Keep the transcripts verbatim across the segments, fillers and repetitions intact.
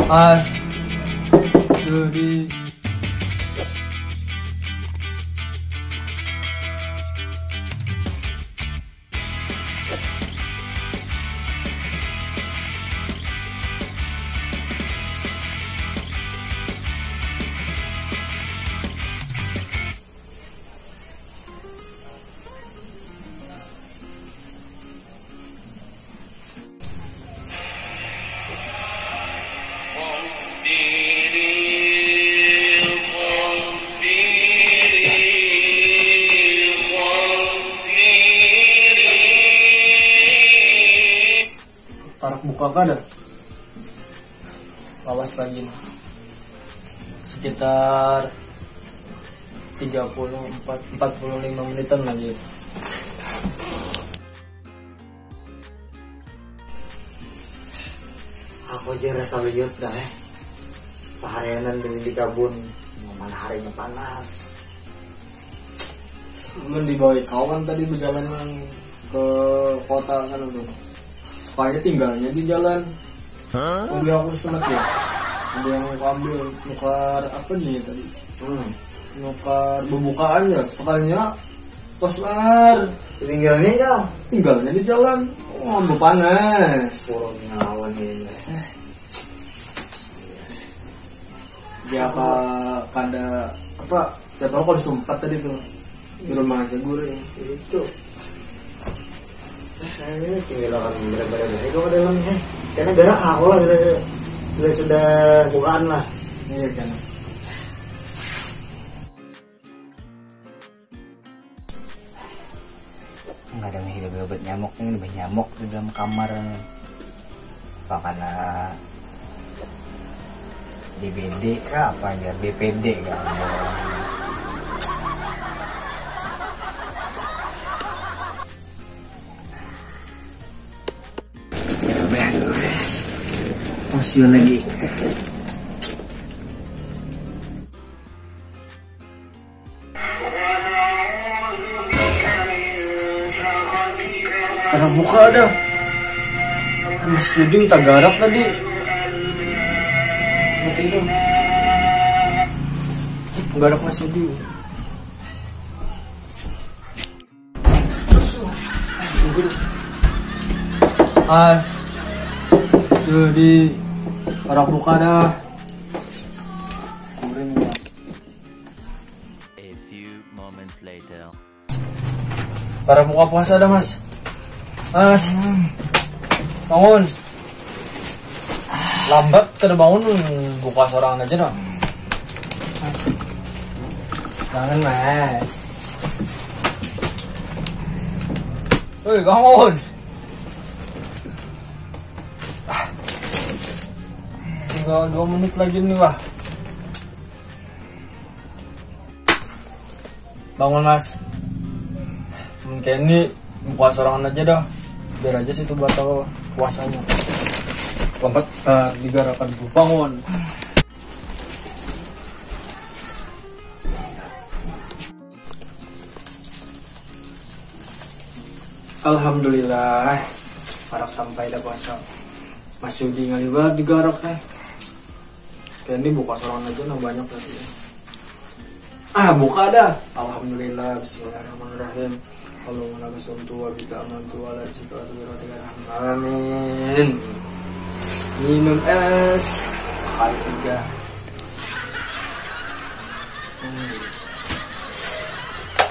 Mas, Sudi. Parak buka kada? Lawas lagi. Sekitar tiga puluh empat, empat puluh lima menitan lagi. Aku aja rasa liut dah, eh. Seharianan di, di kabun, mana harinya panas. Cuman dibawa kawan tadi berjalan ke kota kan itu. Supaya tinggalnya di jalan. Mobil aku setempat ya. Ada yang aku ambil, nukar apa nih tadi? Hmm. Nukar pembukaan ya. Sekalinya pas lar. Tinggalnya ya. Tinggalnya di jalan. Oh, ambil panas. Turun ngelawan ini. Dia apa kada apa? Siapa tahu kalau sempat tadi tuh di rumah aja guru ya. Itu. Eh, ini tinggal akan benar-benar itu ke dalam ya. Karena gerak aku lah bila, bila sudah bukaan lah. Iya kan. Nggak ada yang hidup obat nyamuk nih, lebih nyamuk di dalam kamar. Apa karena D B D kah apa aja, B P D kah? Masih lagi. Kada buka dah. Mas Yudin tagarak tadi. Mati tu. Tagarak Mas Yudin. Mas Yudi, kada buka dah. Kuring ya. A few moments later. Kada buka puasa dah, Mas. Mas. Bangun. Lambat kada bangun, buka sorangan aja dah. Bangun, Mas. Woi, bangun. Ah. Tinggal dua menit lagi nih, wah. Bangun, Mas. Mungkin ini buka sorangan aja dah. Biar aja situ batal puasanya. Lambat, eh, digarakan dulu. Bangun. Alhamdulillah, parak sampai dah puasa. Mas Yudi ngaliwat digarak, eh. Kayak ini buka sorangan aja nah banyak tadi. Ah, buka dah. Alhamdulillah, bismillahirrahmanirrahim. Allahumma laka sumtu wa bika amantu wa ala rizqika wa tawakkaltu. Amin. Minum es. Kali tiga. Hmm.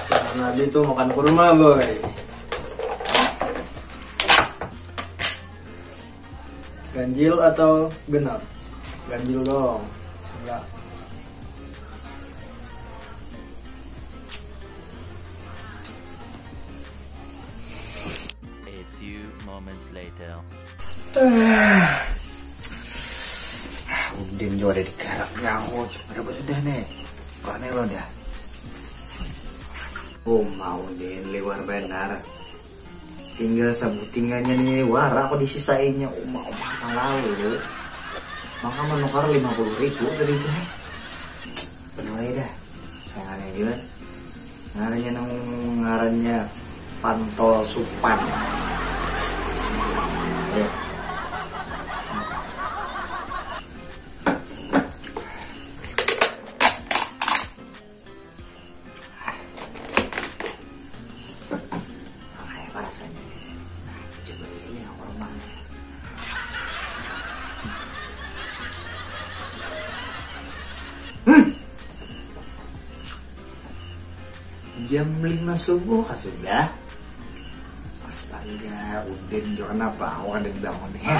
Karena Nabi tuh makan kurma, boy. Ganjil atau genap? Ganjil dong. Sebelah. A few moments later. Udin juga ada di karaknya aku. Coba dapat sudah nih. Kok nih lo dah? Oh, mau Udin liwar benar. Tinggal sabuting aja nih, wara aku disisainya uma-uma lalu. Maka menukar lima puluh ribu tadi itu, eh. Benar aja dah. Yang aneh juga. Ngarannya nang ngarannya Pantol Supan. Ya. Hmm. Jam lima subuh kah sudah? Astaga, Udin juga kenapa? Aku kada dibangun ya.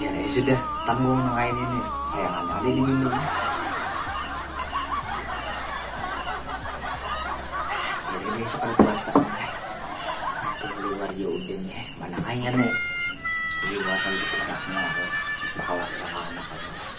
Ya, ya sudah, tanggung nang kain ini. Sayangannya ada diminum. Jadi besok ada puasa. Aku keluar ya Udin ya. Mana kaya nih? Di luar kan di keraknya. Bakal bakal anak aku.